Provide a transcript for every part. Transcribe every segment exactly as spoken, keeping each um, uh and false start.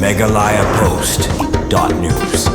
Meghalaya Post dot news.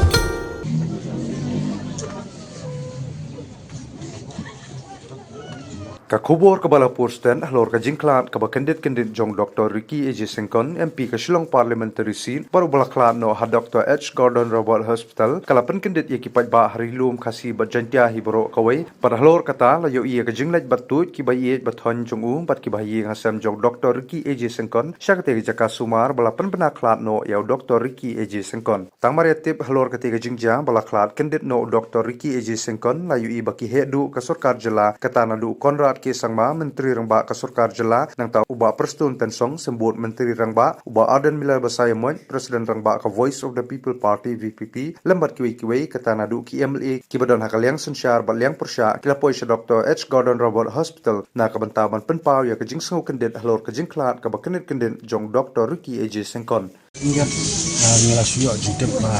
Ka khubor kaba la pyrshah halor ka jingkhlad kaba kyndit kyndit jong Doktor Ricky A J Syngkon, M P ka Shillong Parliamentary Seat, bad uba la khlad noh ha Doktor H Gordon Roberts Hospital, ka la pynkyndit ïa ki paidbah ha Ri Lum, Khasi bad Jaiñtia hi baroh kawei. Bad halor kata la ïohi ïa ka jingleit bad tuid kiba ïeit bad thoiñ jong u bad kiba ha ïing ha sem jong Doktor Ricky A J Syngkon sha katei ka jaka sumar ba la pynbna khlad noh ïa u Doktor Ricky A J Syngkon. Tang mar ïa tip halor katei ka jingjia ba la khlad kyndit noh u Doktor Ricky A J Syngkon, la ïohi ba ki heh duh ka sorkar jylla, kata naduh u Conrad K Sangma, Myntri Rangbah ka sorkar jylla, nangta u Bah Prestone Tynsong, Symbud Myntri Rangbah, u Bah Ardent Miller Basaiawmoit, President Rangbah ka Voice of the People Party, V P P, lem bad kiwei kiwei, kata naduh ki M L A kiba don ha ka liang synshar bad liang pyrshah, ki la poi sha Doktor H Gordon Roberts Hospital na ka bynta ban pynpaw ïa ka jingsngew kyndit halor ka jingkhlad kaba kyndit kyndit jong Doktor Ricky A J Syngkon. Ngi la shu ïoh jingtip ba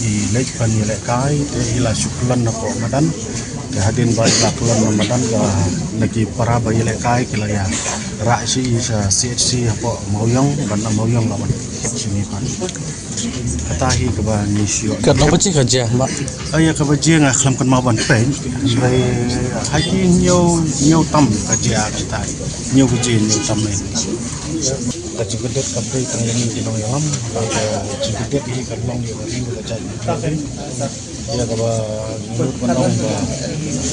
i leit ban ïalehkai, te i la shu kyllon hapoh madan. Te hadien ba i la kyllon na madan, ba na ki para ba ïalehkai ki la ïa rah sha i sha C H C hapoh Mawiong, ban na Mawiong la wan kit sha ngi pat. Kata hi kaba ngi shu ïoh. Katno baje ka jia, Bah? Ah, ïa kaba jia nga khlem kynmaw ban peit. Hynrei ha ki hynñiew, hynñiew tam ka jia kata. Hynñiew baje, hynñiew tam ne. Ka jingkyndit kam dei tang ïa ngi ki nongïalam, ka jingkyndit hi ka long ïa ka ri ka jaid. Ïa kaba ngi nud ban ong ba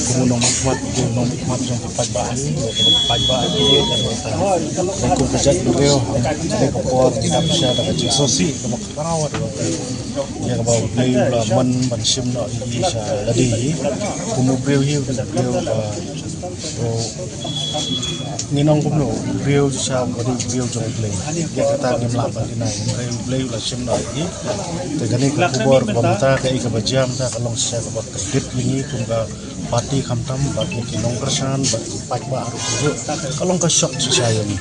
kum u nongmihkhmat, kum u nongmihkhmat jong ki paidbah hi, ïa kaba ki paidbah hi, ïa kaba ta. Kum ka jaitbynriew, ha kane ka por ngi dap sha da ka jingsngewsih kaba khraw, ïa kaba U Blei u la mon ban shim noh ïa ngi sha lade hi. Kum u briew hi, u briew ba Ngi ong kumno, u briew shisha u dei u briew jong U Blei. Ïa kata ngim lah ban deny, hynrei U Blei u la shim noh ïa ngi. Te kane ka khubor kaba mynta kaei kaba jia mynta ka long shisha kaba kyndit ïa ngi kum ka party khamtam bad ki nongkyrshan bad ki paidbah ruh kumjuh. Ka long ka shock shisha ïa ngi.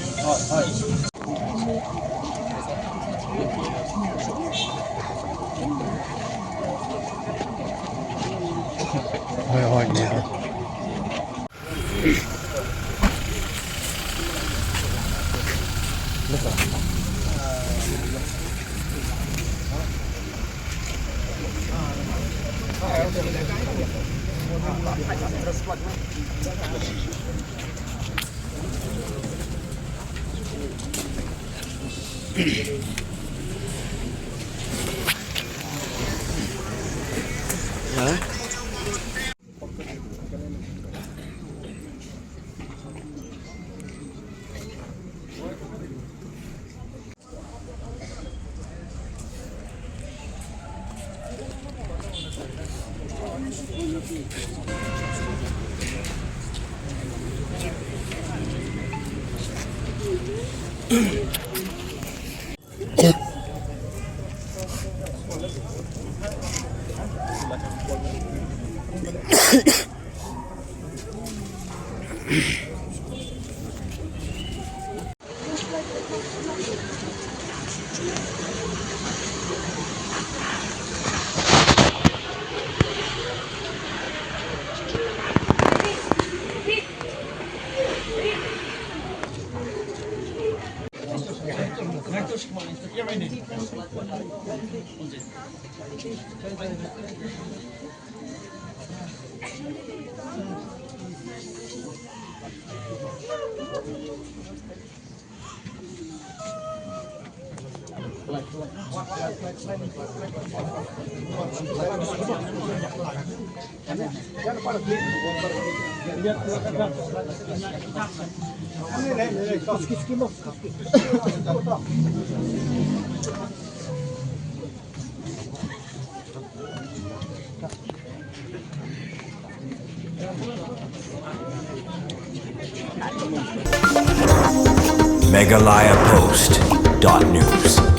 Meghalaya Post dot news.